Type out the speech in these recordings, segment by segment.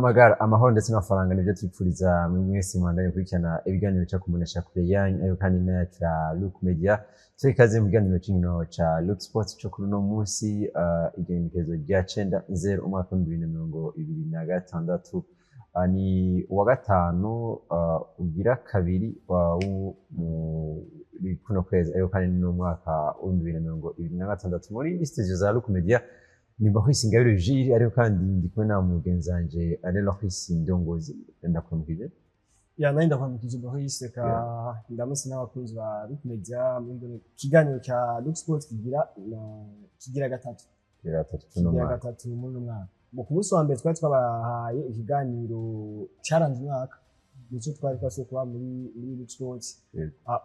Amagara, amahoro ndetse n'amafaranga nibyo twipfuriza mwese mwandanye gukurikirana ibiganiro ca kumenyesha kure yanyu, ariko kandi n'ayacu ya Look Media. Turi ikaze mu kiganiro c'inkino ca Look Sports co kuri uno munsi, igenekerezo rya 9/0 umwaka w'2026. Ni uwa gatanu ugira kabiri muri kuno kwezi, ariko kandi n'umwaka w'2026. Muri studio za Look Media ni Maurice Ingabire Jules, ariko kandi ndi kumwe na mugenzi wanje Alain Loris Ndongozi. Ndakuramukije. Ya, nari ndakwamukije Boris, reka ndamutse n'abakunzi ba Look Media muri kino kiganiro cya Look Sports kigira na kigira gatatu. Gatatu tuno Kigira mwaka. Gatatu muri uno mwaka. Mu ku munsi wa mbere twari twabahaye ikiganiro cyaranze umwaka, nico twari twasuye kuba muri Look Sports.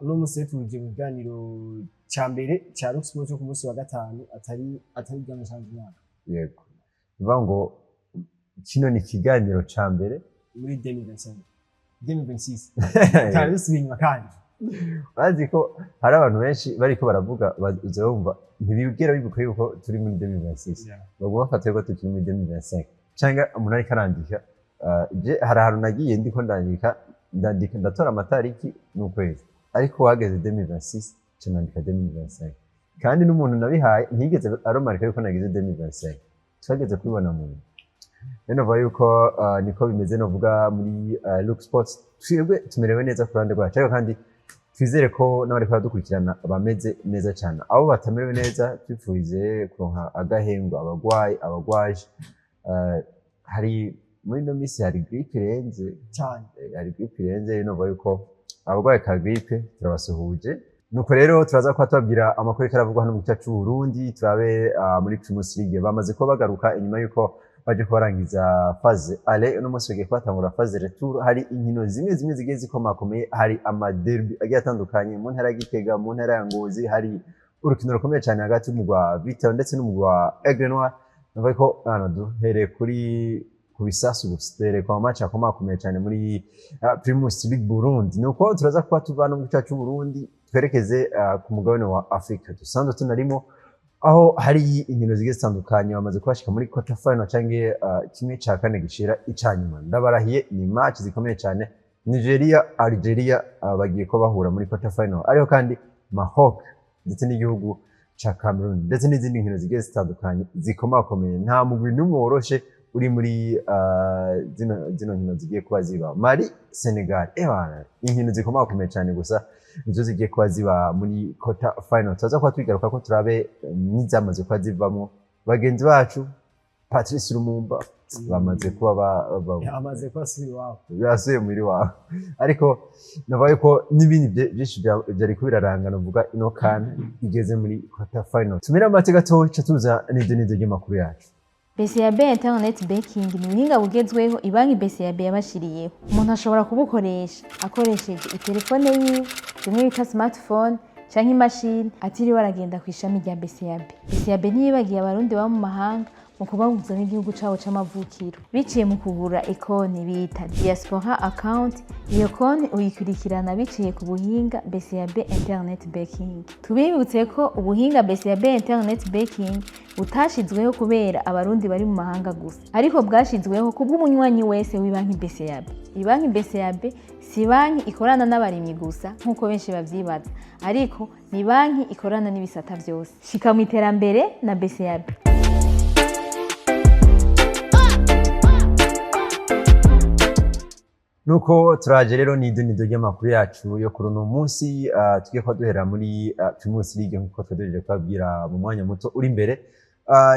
Uno munsi rero tuje mu kiganiro cya mbere cya Look Sports cyo ku munsi wa gatanu, atari ikiganiro cyaranze umwaka. Yego, bivuga ngo kino ni ikiganiro ca mbere muri 2025, 2026 cyari bisubiye inyuma kandi. Bazi ko hari abantu benshi bariko baravuga, uza bumva ntibigera bibuka yuko turi muri 2026. Baguma bafata yuko tukiri muri 2025, canke umuntu ariko arandika, je hari ahantu nagiye ndiko ndandika, ndandika, ndatora amatariki n'ukwezi, ariko wageze 2026 ca nandika 2025, kandi n'umuntu nabihaye ntiyigeze aromarika yuko nagize 2025. Twageze kubibona mu rero novuga yuko niko bimeze. Novuga muri Look Sports twebwe tumerewe neza ku ruhande rwacu, ariko kandi twizere ko n'abariko baradukurikirana bameze neza cyane. Abo batamerewe neza twifurize kuronka agahengwa, abagwayi, abagwaje. Hari muri ino minsi hari grippe irenze. Cyane. Hari grippe irenze. Novuga yuko abarwaye ka grippe turabasuhuje. Nuko rero turaza kuba tubabwira amakuru ariko aravugwa hano mu gihugu cyacu Burundi. Turabe muri Primus League bamaze kuba bagaruka inyuma yuko baje kubarangiza phase aller. Uno munsi bagiye kubatangura phase retour. Hari inkino zimwe zimwe zigiye zikomakomeye, hari amaderbi agiye atandukanye mu ntara ya Gitega, mu ntara ya Ngozi hari urukino rukomeye cyane hagati y'umugwi wa Vital'O ndetse n'umugwi wa Aigle Noir. Navuga ko hano duhereye ku bisasu gusa, duhereye ku match akomakomeye cyane muri Primus League Burundi. Nuko turaza kuba tuva no mu gihugu cyacu Burundi, twerekeze ku mugabane wa Afrika dusanzwe tunarimo, aho hari inkino zigiye zitandukanye. Bamaze kubashika muri quarter final canke kimwe ca kane gishira ica nyuma. Ndabarahiye, ni match zikomeye cyane. Nigeria, Algeria bagiye ko bahura muri quarter final, ariko kandi Maroc ndetse n'igihugu ca Cameroon, ndetse n'izindi nkino zigiye zitandukanye zikomakomeye. Nta mugwi n'umwe woroshe uri muri zino nkino zigiye kuba ziba. Mali, Senegal, ebana inkino zikomakomeye cyane gusa nizo zigiye kuba ziba muri quarter final. Turaza kuba tubigaruka ko turabe n'izamaze kuba zivamo. Bagenzi bacu Patrice Lumumba bamaze kuba Amaze kuba asubira iwabo. Yasubiye muri wawe, ariko navuga ko n'ibindi byinshi byari kubiraranga. Navuga ino CAN igeze muri quarter final. Tumire amate gatoya, ca tuza n'ibyo n'ibyo ry'amakuru yacu. BCAB Internet Banking ni ubuhinga bugezweho ibanki BCAB yabashiriyeho. Umuntu ashobora kubukoresha akoresheje itelefone yiwe, bimwe bita smartphone, canke imashini, atiriwe aragenda ku ishami rya BCAB. BCAB ntiyibagiye Abarundi baba mu mahanga mu kubahuza n'igihugu cabo c'amavukiro biciye mu kugura ikonti bita Diaspora Account. Iyo konti uyikurikirana biciye ku buhinga BCAB Internet Banking. Tubibutse ko ubuhinga BCAB Internet Banking butashizweho kubera Abarundi bari mu mahanga gusa, ariko bwashizweho kubw'umunywanyi wese w'ibanki BCAB. Ibanki BCAB si banki ikorana n'abarimyi gusa nk'uko benshi bavyibaza, ariko ni banki ikorana n'ibisata vyose. Shika mu iterambere na BCAB. Nuko turaje rero nido nido ry'amakuru yacu yo kuri uno munsi. Tugiye kuba duhera muri Primus League nk'uko twegereje kubabwira mu mwanya muto uri imbere.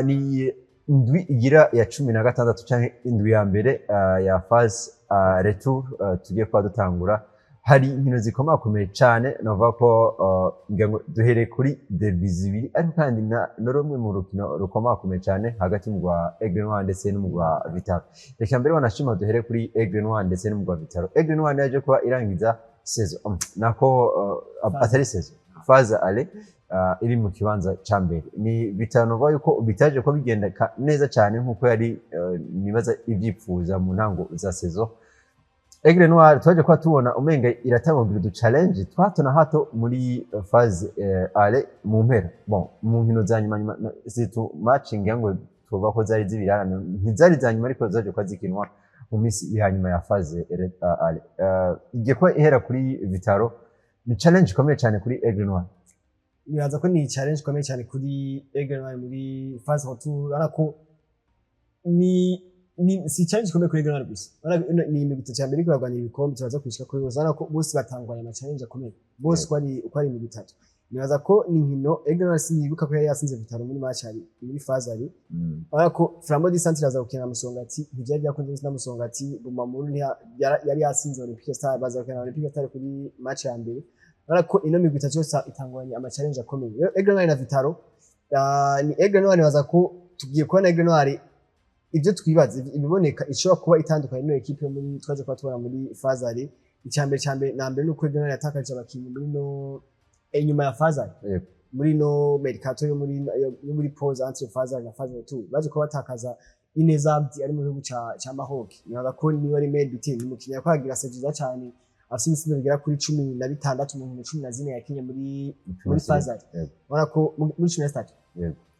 Ni indwi igira ya 16 canke indwi ya mbere ya phase retour tugiye kuba dutangura. Hari inkino zikomakomeye cane. Navuga ko ngira ngo duhereye kuri derby zibiri, ariko kandi na rumwe mu rukino rukomakomeye cane hagati y'umugwi wa Aigle Noir ndetse n'umugwi wa Vital'O. Reka mbere wanashima duhere kuri Aigle Noir ndetse n'umugwi wa Vital'O. Aigle Noir yaje kuba irangiza saison, nako atari saison, phase aller, iri mu kibanza ca mbere. Ni bitanu bavuga yuko bitaje kuba bigenda neza cyane nkuko yari nibaza ivyipfuza mu ntango za saison. Aigle Noir twaje kuba tubona umenga iratanga udu challenge twa hato na hato muri phase aller mu mpera, bon, mu nkino za nyuma nyuma surtout match ngira ngo tuvuga ko zari zibirarane, ntizari za nyuma ariko zaje kuba zikinwa. Mu minsi ya nyuma ya phase aller igiye kuba ihera kuri Vital'O. Ni challenge ikomeye cyane kuri Aigle Noir. Nibaza ko ni challenge ikomeye cyane kuri Aigle Noir muri phase retour. Urabona ko ni si challenge ikomeye kuri Aigle Noir gusa. Urabona ni imigwi itatu ya mbere iriko irarwanira ibikombe, turaza kubishika kuri bose. Urabona ko bose batangwanye ama challenge akomeye bose, uko ari imigwi itatu. Nibaza ko ni inkino Aigle Noir, sinibuka ko yari yatsinze Vital'O muri match ari muri phase aller. Urabona ko Flambeau du Centre iraza gukina na Musongati, ntivyari byakunze na Musongati. Bumamuru yari yatsinze Olympique Star, baza gukina na Olympique Star kuri match ya mbere. Urabona ko ino migwi itatu yose itangwanye ama challenge akomeye. Rero Aigle Noir na Vital'O, ni Aigle Noir, nibaza ko tugiye kubona Aigle Noir ibyo twibaza ibiboneka ishobora kuba itandukanye n'iyo ekipe yo muri twaje kuba tubona muri phase aller. Icyambere cyambere na mbere nuko Aigle Noir yatakaje abakinnyi muri no inyuma ya phase aller, muri no mercato yo muri pause entre phase aller na phase retour. Baje kuba batakaza Ineza Abdi ari mu gihugu ca Maroc. Nibaza ko niwe ari meilleur buteur, ni umukinnyi yakwagira saison nziza cyane, afite ibitsindo bigera kuri 16 mu nkino 14 yakinye muri phase aller. Urabona ko muri 13,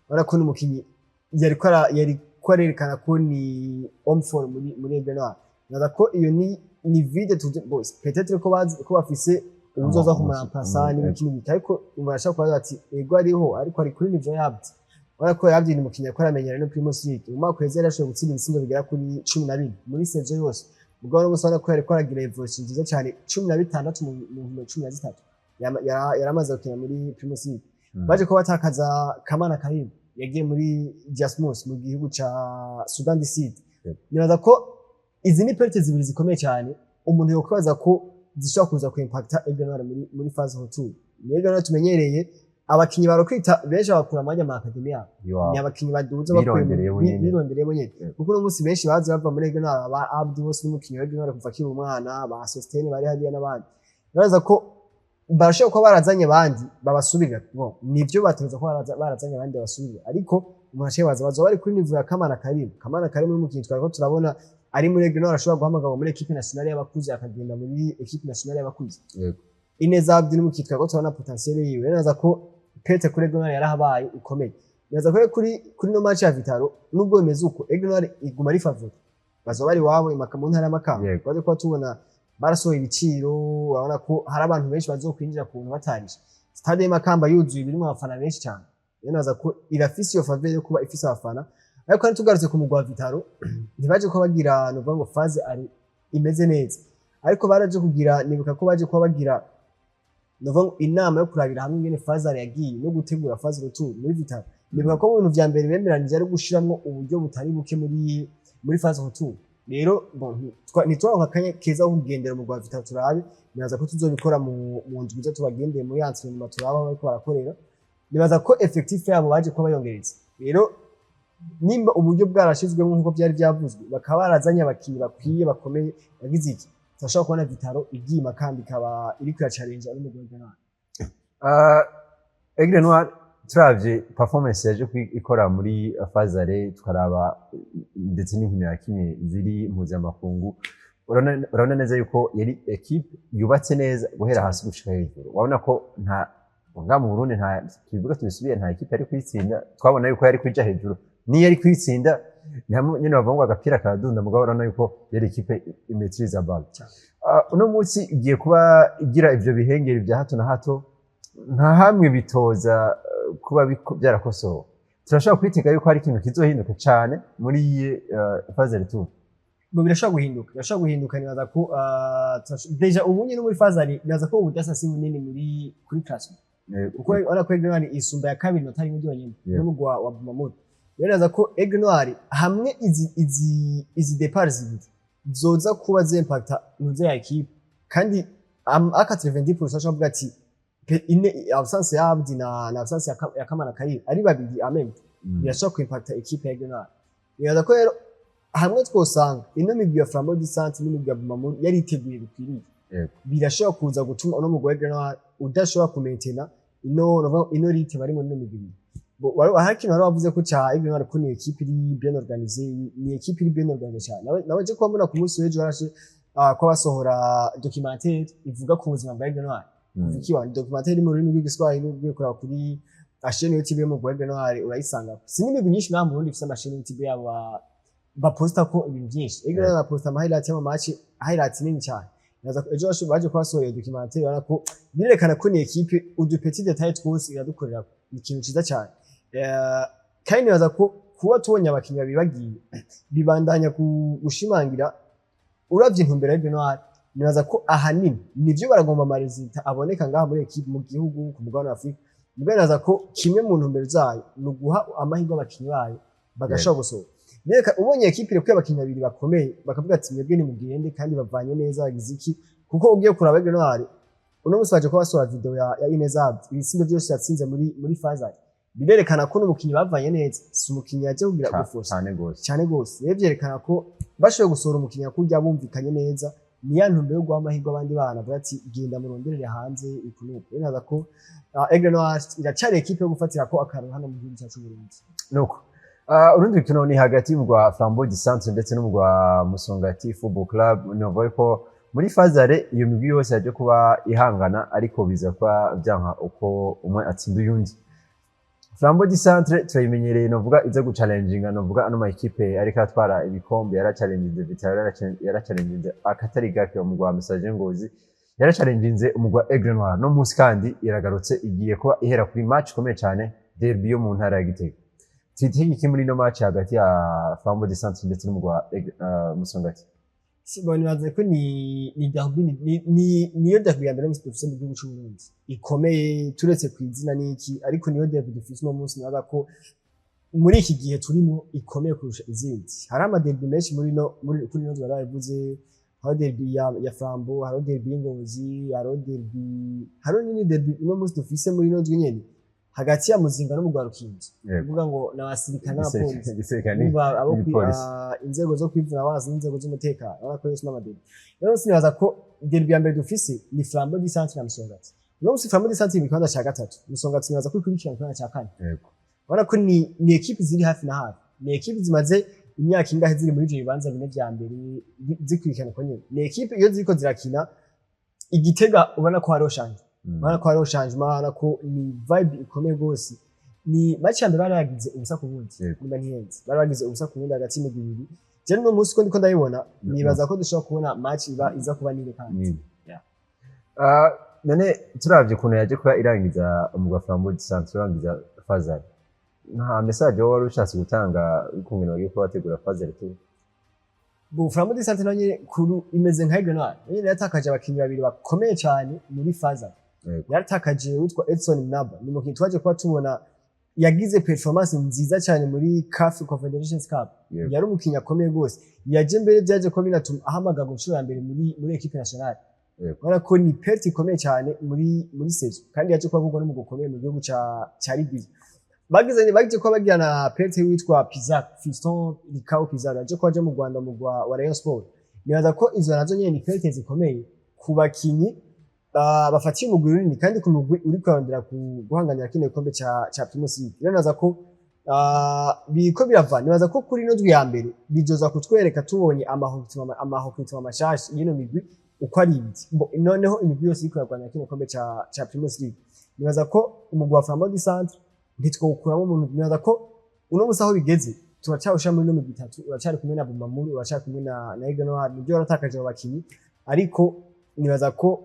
urabona ko ni umukinnyi yariko arerekana ko ni homme fort muri Aigle Noir. Nibaza ko iyo ni vide tuje bose, peut-être ko bazi ko bafise ubuzoza kumuramplasa n'ibiki n'ibiki, ariko umuntu ashobora kubaza ati ego ariho, ariko ari kuri niveau yabyo. Urabona ko yabyo ni umukinnyi yakora amenyera no Primus League. Mu mwaka uheze yarashoboye gutsinda ibitsindo bigera kuri 14 muri saison yose. Ubwo rero ubona ko yariko aragira évolution nziza cyane, 16 mu nkino 13 yaramaze gukina muri Primus League. Baje kuba batakaza Kamana Karim, yagiye muri Diasmos mu gihugu ca Sudan du Sud. Nibaza ko izi ni pertes zibiri zikomeye cyane, umuntu yokwibaza ko zishobora kuza ku impacta Aigle Noir muri phase retour. Ni Aigle Noir tumenyereye, abakinyi barokwita benshi bakura amajya mu academy yabo, ni abakinyi baduza bakuye Birondereye bonyene. Birondereye bonyene, kuko uno munsi benshi bazi bava muri Aigle Noir, ba Abdi bose n'umukinyi wa Aigle Noir kuva akiri umwana, ba Sostene bari hariya n'abandi. Nibaza ko barashobora kuba barazanye abandi babasubirira. Bon, nivyo bategeza ko barazanye abandi babasubirira, ariko umuntu aciye baza bazoba bari kuri niveau ya Kamana Karim. Kamana Karim ni umukinyi twariko turabona ari muri Aigle Noir, ashobora guhamagarwa muri équipe nationale y'abakuze, akagenda muri équipe nationale y'abakuze. Ineza Abdi ni umukinyi twariko turabona potentiel yiwe. Rero naza ko perte kuri Aigle Noir yarahabaye ikomeye. Nibaza ko rero kuri no match ya Vital'O, nubwo bimeze uko, Aigle Noir iguma ari favori, bazoba bari iwabo mu ntara y'Amakamba. Baje kuba tubona barasohoye ibiciro, urabona ko hari abantu benshi bazokwinjira ku buntu batarishe. Stade y'Imakamba yuzuye, birimo abafana benshi cyane. Rero naza ko irafise iyo faveur yo kuba ifise abafana. Ariko kandi tugarutse ku mugwa wa Vital'O, ntibaje kuba bagira nuvuga ngo phase aller imeze neza, ariko baraje kugira, nibuka ko baje kuba bagira nuvuga ngo inama yo kurabira hamwe ingene phase aller yagiye no gutegura phase retour muri Vital'O. Nibuka ko mu bintu vya mbere bemeranije ari gushiramwo uburyo butari buke muri phase retour. Rero bon, ntitwaronka akanya keza ko kugendera mu rwa Vital'O turabe. Nibaza ko tuzobikora mu ndwi iza, tubagendeye muri entraînement, turabe aho bariko barakorera. Nibaza ko effectif yabo baje kuba bayongereza. Rero nimba uburyo bwarashizwemo nk'uko byari byavuzwe, bakaba barazanye abakinyi bakwiye bakomeye bagize iki, turashobora kubona Vital'O igiye Makamba ikaba iriko iracarenja ari mu Rwanda. Aigle Noir, turavye performance yaje ikora muri phase aller, tukaraba ndetse n'inkino yakinye ziri mpuzamakungu, urabona neza yuko yari équipe yubatse neza guhera hasi gushika hejuru. Urabona ko nta nga mu Burundi, nta tubivuga tubisubiye, nta équipe yari kuyitsinda. Twabona yuko yari kwija hejuru, niyo yari kuyitsinda ni hamwe nyene bavuga ngo agapira karadunda, mugabo urabona yuko yari équipe imaîtriza balle. Uno munsi igiye kuba igira ivyo bihengeri vya hato na hato, nka hamwe bitoza kuba byarakosowe. Turashobora kwitega yuko hari ikintu kizohinduka cane muri phase retour. Ngo birashobora guhinduka. Nibaza ko déjà ubu nyine muri phase aller, nibaza ko ubudasa si bunini muri kuri classement, kuko urabona ko Aigle Noir isumba ya kabiri inota rimwe ryonyene n'umugwi wa Bumamuru. Rero nibaza ko Aigle Noir hamwe izi départ zibiri zoza kuba zimpacta ntuze ya équipe, kandi à 90% ashobora kuvuga ati ine absence ya Abdi na absence ya Kamana Karim ari babiri ameme, birashobora kuimpacta équipe ya Aigle Noir. Nibaza ko rero hamwe twosanga ino migwi ya Flambeau du Centre n'imigwi ya Bumamuru yari iteguye bikwiriye, birashobora kuza gutuma uno mugwi wa Aigle Noir udashobora kumaintena ino rythme bari muri ino migwi ibiri. Hari ikintu wari wavuze ko ca Aigle Noir, ko ni équipe iri bien organisée, ni équipe iri bien organisée cyane. Nawe je kuba mbona ku munsi w'ejo barashe ko basohora documentaire ivuga ku buzima bwa Aigle Noir. Ikiwa ni documentaire iri mu rurimi rw'Igiswahili, ugiye kuraba kuri chaîne YouTube yo mu Aigle Noir urayisanga. Si n'imigwi myinshi ngaha mu Burundi ifise ama chaîne YouTube yabo. Baposta ko ibintu byinshi. Aigle Yeah. Noir baposta ama highlights y'ama match, highlights nini cyane. Naza ko ejo baje kubasohora documentaire, urabona ko birerekana ko ni équipe udu petit détail twose iradukorera, ni ikintu ciza cyane. Kandi nibaza ko kuba tubonye abakinnyi babiri bagiye bibandanya gushimangira, uravye intumbero y'Aigle Noir, nibaza ko ahanini nivyo baragomba ama résultats aboneka ngaha muri équipe, mu gihugu, ku mugabane wa Afrika. Mugabo nibaza ko kimwe mu ntumbero zayo ni uguha amahirwe abakinnyi bayo bagashobora gusohoka. Bereka ubonye équipe irekuye abakinnyi babiri bakomeye, bakavuga ati: "Mwebwe nimugende," kandi bavanye neza, bagize iki, kuko ugiye kuraba Aigle Noir uno munsi baje kuba basohora video ya Inez Abdi, ibitsindo byose yatsinze muri phase aller, birerekana ko n'umukinnyi bavanye neza, si umukinnyi yaje kugira guforsa. Cane gose. Cyane gose. Rero vyerekana ko bashoboye gusohora umukinnyi kurya bumvikanye neza, ni ya ntumbero yo guha amahirwe abandi bana, avuga ati: "Genda muronderere hanze iku nuku." Rero naza ko Aigle Noir iracari équipe yo gufatira ko akantu hano mu gihugu cyacu Burundi. Nuko urundi rukino ni hagati y'umugwa Flambeau du Centre ndetse n'umugwa Musongati Football Club. Novuga ko muri phase aller iyo migwi yose yaje kuba ihangana, ariko biza kuba vyanka uko umwe atsinda uyundi. Flambeau du Centre turayimenyereye, novuga iza guchallenginga, novuga ano ma équipe ariko atwara ibikombe. Yarachallenginze Vital'O, yarachallenginze akatari gake umugwa wa Messager Ngozi, yarachallenginze umugwa Aigle Noir. No munsi kandi iragarutse, igiye kuba ihera kuri match ikomeye cyane, derby yo mu ntara ya Gitega. Twitege iki muri ino match hagati ya Flambeau du Centre ndetse n'umugwa Musongati? Bon, nibaza ko ni derby, niyo derby ya mbere musi dufise mu gihugu c'u Burundi ikomeye, turetse ku izina n'iki, ariko niyo derby dufise uno munsi. Nibaza ko muri iki gihe turimo ikomeye kurusha izindi. Hari ama derby menshi muri no muri kuri no twarabivuze, hariho derby ya Flambeau, hariho derby y'Ingozi, hariho derby, hariho n'indi derby uno munsi dufise muri ino ndwi nyene hagati ya Muzinga n'umugwa Rukinzo. Kuvuga ngo n'abasirikare n'abapolisi. Igisirikare Umva abo n'igipolisi. Inzego zo kwivuna abansi n'inzego z'umutekano, urabona ko yose n'ama derby. Rero sinibaza ko derby ya mbere dufise ni Flambeau du Centre na Musongati. Uno munsi Flambeau du Centre iri mu kibanza ca gatatu, Musongati nibaza ko ikurikira mu kibanza ca kane. Urabona ko ni équipe ziri hafi na hafi, ni équipe zimaze imyaka ingahe ziri muri ivyo bibanza bine vya mbere zikurikirana uko nyene. Ni équipe iyo ziriko zirakina igitega ubona ko hariho changement, ubona ko hariho changement, ubona ko ni vibe ikomeye rwose. Ni match ya mbere bari bagize 0-0, niba ntihenze bari bagize 0-0 hagati y'imigwi ibiri. Je n'uno munsi ko ndiko ndabibona, nibaza ko dushobora kubona match iba iza kuba nire kandi. Nini. Yeah. None turavye ukuntu yaje kuba irangiza umugwa Flambeau du Centre, urangiza phase aller, nta message wowe wari ushatse gutanga y'ukungene bagiye kuba bategura phase retour? Bon, Flambeau du Centre nayo nyene kuru imeze nka Aigle Noir, nayo nyene yatakaje abakinyi babiri bakomeye cyane muri phase aller. Yaratakaje witwa Edson Mnaba, ni umukinyi twaje kuba tubona yagize performance nziza cyane muri CAF Confederations Cup. Yari umukinyi akomeye rwose, yaje mbere byaje kuba binatuma ahamagarwa inshuro ya mbere muri équipe nationale. Urabona ko ni perte ikomeye cyane muri saison, kandi yaje kuba agurwa n'umugwi ukomeye mu gihugu ca Libya. Bagize kuba bagira na perte witwa Pizarro, Fiston Likao Pizarro, yaje kuba aja mu Rwanda mu gwa wa Rayon Sport. Nibaza ko izo nazo nyene ni perte zikomeye ku bakinyi bafatiye umugwi runini, kandi ku mugwi uri kurondera guhanganira kino gikombe ca Primus League. Rero nibaza ko biriko birava, nibaza ko kuri ino ndwi ya mbere bizoza kutwereka tubonye amahokituma mashasha y'ino migwi uko ari ibiri. Noneho imigwi yose iriko irarwanira kino gikombe ca Primus League, nibaza ko umugwi wa Flambeau du Centre ntitwawukuramo umuntu. Nibaza ko uno musi aho bigeze turacawushira muri ino migwi itatu, uracari kumwe na Bumamuru, uracari kumwe na Aigle Noir. Nibyo waratakaje abo bakinyi, ariko nibaza ko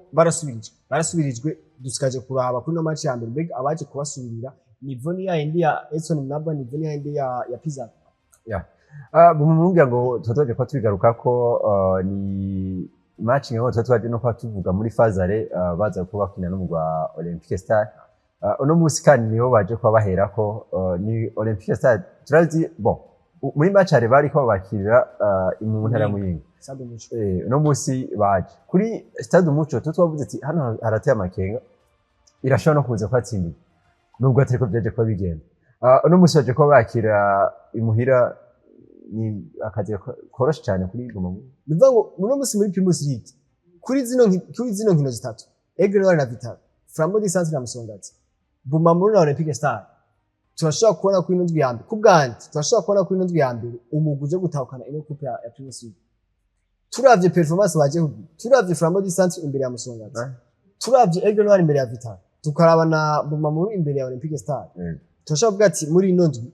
barasubirijwe. Dusigaje kuraba kuri ino match ya mbere, mbega abaje kubasubirira niveau ni ya yindi ya Edson Mnaba, niveau ni ya yindi ya Pizarro? Bumubwira ngo tuba twaje kuba tubigaruka ko ni match nkaho tuba twaje no kuba tuvuga muri phase aller, baza kuba bakina n'umugwa Olympique Star. Uno munsi kandi niho baje kuba baherako, ni Olympique Star turazi. Bon, muri match aller bariko babakirira mu ntara ya Muyinga. Stade Umuco. Uno munsi baje kuri Stade Umuco, tu twavuze ati hano harateye amakenga, irashobora no kuza kuhatsindiye nubwo atariko vyaje kuba bigenda. Uno munsi baje kuba bakira imuhira, ni akazi koroshe cyane kuri Guma. Ni ukuvuga ngo uno munsi muri Primus League kuri zino nkino zitatu, Aigle Noir na Vital'O, Flambeau du Centre na Musongati, Bumamuru na Olympique Star, turashobora kubona kuri ino ndwi ya mbere, ku bwanje turashobora kubona kuri ino ndwi ya mbere umugwi uje gutahukana ino coupe ya Primus League. Turavye performance baje kugira, turavye Flambeau du Centre imbere ya Musongati, turavye Aigle Noir imbere ya Vital'O, tukaraba na Bumamuru imbere ya Olympique Star, turashobora kuvuga ati muri ino ndwi,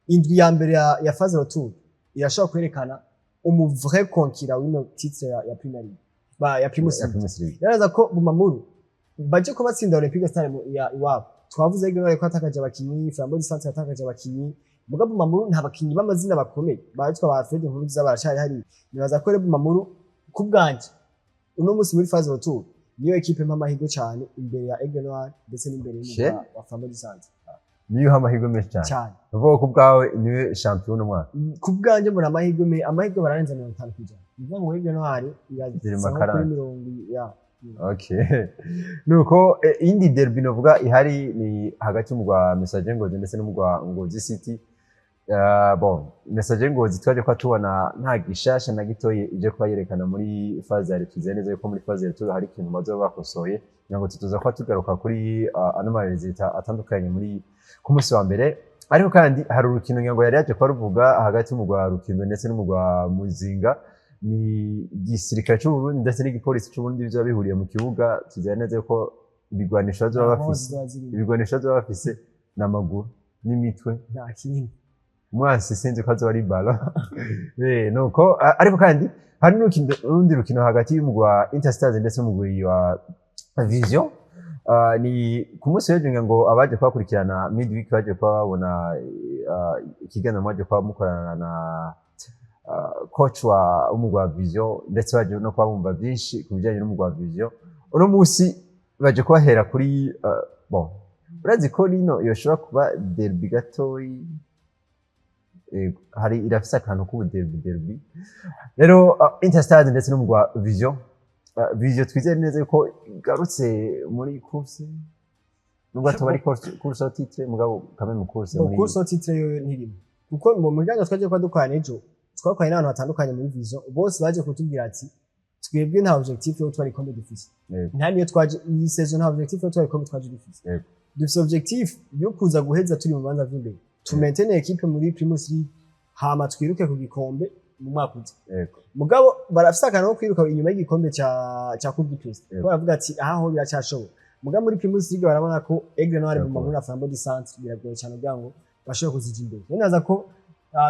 indwi ya mbere ya phase retour. Irashobora kwerekana umu vrai concurrent w'ino titre ya Premier League, ba ya Primus Ya League. Primus League. Yaraza ko Bumamuru baje ko batsinda Olympique Star ya iwabo. Twavuze ko ko yatakaje abakinyi, Flambeau du Centre yatakaje abakinyi, muga Bumamuru nta bakinyi b'amazina bakomeye bitwa ba Fred Nkurunziza baracari hari. Nibaza ko rero Bumamuru, ku bwanje, uno munsi muri phase retour niyo équipe mpa amahirwe cyane imbere ya Aigle Noir ndetse n'imbere y'umugwa wa Flambeau du Centre. Niyo uha amahirwe menshi cyane? Cyane. Uvuga ko ubwawe niwe champion umwaka? Ku bwanjye mbona amahirwe amahirwe bararenza 50%. Ni ukuvuga ngo Aigle Noir Ziri mu irasa nko kuri makarani. mirongo ya. Okay. Nuko iyindi derby novuga ihari ni hagati y'umugwa Messager Ngozi ndetse n'umugwa Ngozi City. Bon, Messager Ngozi twaje kwa tubona nta gishasha na gitoye ije kuba yerekana muri phase ya twizeye neza yuko muri phase ya retour hari ikintu bazoba bakosoye, kugira ngo tutuza kuba tugaruka kuri ano ma résultats atandukanye muri ku munsi wa mbere. Ariko kandi hari urukino ngira ngo yari yaje kuba ruvuga hagati y'umugwa Rukindo ndetse n'umugwa Muzinga. Ni igisirikare cy'u Burundi ndetse n'igipolisi cy'u Burundi bizoba bihuriye mu kibuga. Twizeye neza yuko ibigwanisho bazoba Nta bafise ziba zirimo. ibigwanisho bazoba bafise n'amaguru n'imitwe. Nta kindi. Umwansi sinzi ko azoba ari ballon. Nuko ariko kandi hari n'urundi rukino hagati y'umugwi wa Interstars ndetse n'umugwi wa Vision. Ni ku munsi w'ejo ngira ngo abaje kubakurikirana midweek baje kuba babona ikiganiro mwaje kuba mukorana na coach wa umugwi wa Vision, ndetse baje no kuba bumva byinshi ku bijyanye n'umugwi wa Vision. Uno munsi baje kubahera kuri bon, urazi ko rino yoshobora kuba derby gatoyi. Hari irafise akantu k'ubu derby derby rero, Interstars ndetse n'umugwi wa Vision. Vision twizere neza yuko igarutse muri course, nubwo ataba ari course au titre, mugabo quand même course. Mu Muri course au titre yo ntirimo, kuko mu biganiro twagiye kuba dukorana ejo, twakoranye n'abantu batandukanye muri Vision, bose baje kutubwira ati twebwe nta objectif yo gutwara igikombe dufise. Nta niyo twaje iyi saison, nta objectif yo gutwara igikombe twaje dufise. Dufise objectif yo kuza guheza turi mu bibanza vy'imbere, tu maintain équipe muri Primus League, hama twiruke ku gikombe mu mwaka uza. Mugabo barafise akantu ko kwiruka inyuma y'igikombe ca Coupe du Président. Baravuga ati aha ho biracyashoboka, mugabo muri Primus League barabona ko Aigle Noir, Biragoye. Bumamuru na Flambeau du Centre biragoye cyane kugira ngo bashobore kuzija imbere. Rero naza ko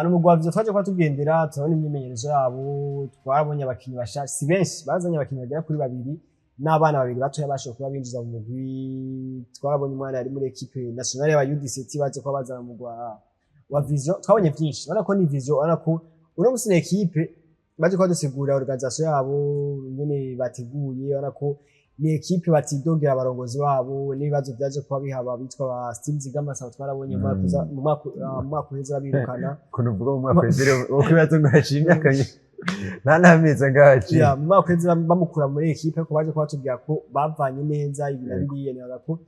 n'umugwi wa Vision twaje kuba tugendera, turabona imyimenyerezo yabo, twabonye abakinyi bashasha, si benshi, bazanye abakinyi bagera kuri babiri n'abana babiri batoya bashoboye kuba binjiza mu mugwi. Twabonye umwana yari muri équipe nationale y'aba U17 baje kuba bazana mu mugwi wa Vision. Twabonye byinshi, urabona ko ni Vision, urabona ko uno musi ni équipe baje kuba dusigura organisation yabo nyene bateguye, urabona ko ni équipe batidogera abarongozi babo n'ibibazo byaje kuba bihaba bitwa ba Steve Zigamasa, twarabonye mu mwaka uheze babirukana. Ukuntu uvuga mu mwaka w'izere, uko ibibazo ngo haciye imyaka myinshi, nta n'amezi angahe haciye. Ya, mu mwaka uheze bamukura muri équipe, ariko baje kuba batubwira ko bavanye neza ibi na biriya. Nibaza ko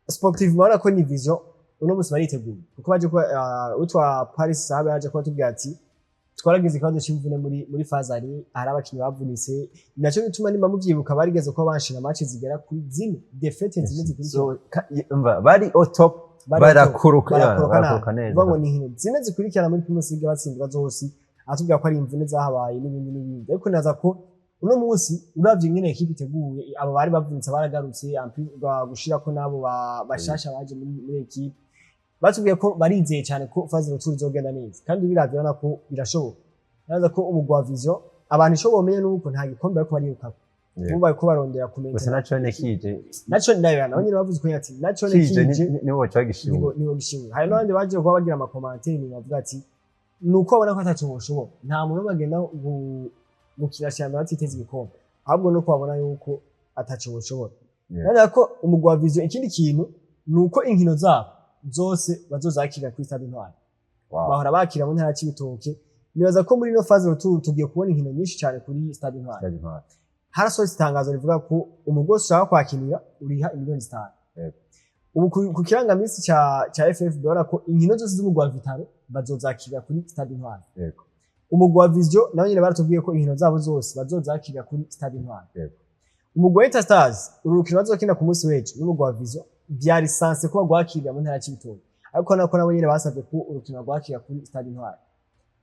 sportive murabona ko ni Vision uno munsi bariteguye, kuko baje kuba utwa Paris Sabe yaje kuba tubwira ati twaragize ikibazo c'imvune muri fazari, hari abakinyi bavunitse, naco gituma nimba muvyibuka barigeze kuba banshira match zigera kuri zine, défaites zine zikurikira. So, umva, bari au top. Bari Barakoroka. barakoroka. Barakoroka Nabi. neza. Uvuga ngo ni inkino zine zikurikirana muri Primus League batsindwa zose, atubwira ko ari imvune zahabaye n'ibindi n'ibindi. Ariko naza ko uno munsi uravye ingene équipe iteguye, abo bari bavunitse baragarutse, gushirako n'abo bashasha baje muri équipe, batubwiye ko barizeye cyane ko phase retour izogenda neza, kandi biravye urabona ko birashoboka. Naza ko umugwi wa Vision, abantu ico bomenya nuko nta gikombe bariko bariyukako. Ubu bariko barondera Gusa kumentena. Naco ne kije. Naco nayo nabo nyene bavuze ko ati naco ne kije kije nibo baca bagishimura. Nibo gishimura. Hari n'abandi baje kuba bagira ama commentaires bavuga ati nuko babona ko ataco boshobora, nta muntu n'umwe agenda gukina shampiyona batiteze igikombe, ahubwo nuko babona yuko ataco boshobora. Urabona ko umugwi wa Vision, ikindi kintu ni uko inkino zabo zose bazozakira kuri Stade Intwari. Bahora bakira mu ntara ya Cibitoke. Nibaza ko muri ino phase retour tugiye kubona inkino nyinshi cyane kuri Stade Intwari. Stade Intwari. Harasohotse itangazo rivuga ko umugwi wose ushaka kwakinira uriha miliyoni 5. Ubu ku kirangaminsi ca FFB urabona ko inkino zose z'umugwi wa Vital'O bazozakira kuri Stade Intwari. Umugwi wa Vision nawe nyene baratubwiye ko inkino zabo zose bazozakira kuri Stade Intwari. Umugwi wa Inter Stars, uru rukino bazokina ku munsi w'ejo n'umugwi wa Vision, byari censé ko bagwakirira mu ntara ya Cibitoke, ariko nako nabo nyene basabye ko urukino bagwakira kuri Stade Intwari.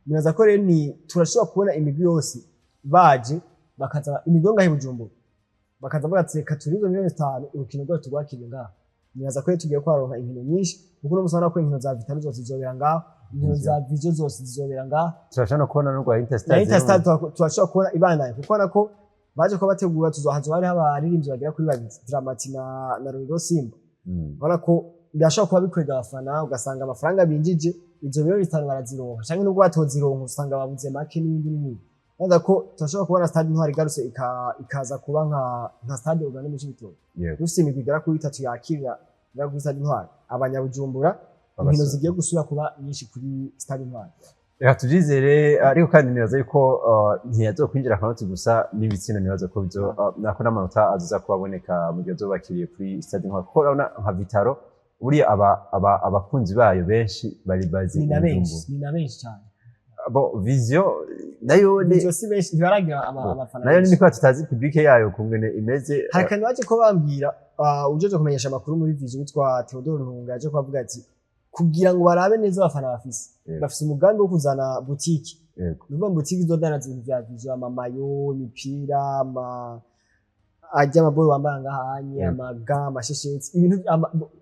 Nibaza ko rero ni turashobora kubona imigwi yose baje bakaza, imigwi yo ngaha i Bujumbura, bakaza bavuga ati reka turizo miliyoni 5 urukino rwacu turwakire ngaha. Nibaza ko tugiye kwaronka inkino nyinshi, kuko uno musi urabona ko inkino za Vital'O zose zizobera ngaho, inkino za Vision zose zizobera ngaho. Turashobora no kubona n'urwa Interstar. Na Interstar turashobora kubona ibandanya, kuko urabona ko baje kuba bategura tuzohaza hariho abaririmbyi bagera kuri babiri, Dramati na Rorero Simba. Urabona ko birashobora kuba bikwega abafana, ugasanga amafaranga binjije izo miliyoni 5 barazironka, canke nubwo batozironka usanga babuze make n'ibindi n'ibindi. Urabona ko turashobora kubona Stade Intwari igarutse, ikaza kuba nka Stade Uganda mu Cibitoke. Dufise imigwi igera kuri itatu yakirira igera kuri Stade Intwari, Abanyabujumbura, inkino zigiye gusubira kuba nyinshi kuri Stade Intwari. Reka tubyizere, ariko kandi nibaza yuko ntiyazokwinjira akanoti gusa n'ibitsina, nibaza ko bizo nako n'amanota azoza kuba aboneka mu gihe azoba bakiriye kuri Stade Intwari, kuko urabona nka Vital'O buriya abakunzi bayo benshi bari bazi Ni na benshi. Bujumbura. Ni na benshi cyane. Bo Vision nayo ni Ivyo si benshi, ntibaragira abafana nayo benshi. Ni ko tutazi public yayo kungene imeze. Hari akantu baje ko bambwira, ujeje kumenyesha amakuru muri Vision witwa Theodore Ntunga, yaje kubavuga ati kugira ngo barabe neza abafana bafise, bafise umugambi wo kuzana boutique. Ni ukuvuga boutique izodandaza ibintu vya Vision, amamayo, imipira, ama arya amaboro bambara ngahanye, amaga, amashesheti, ibintu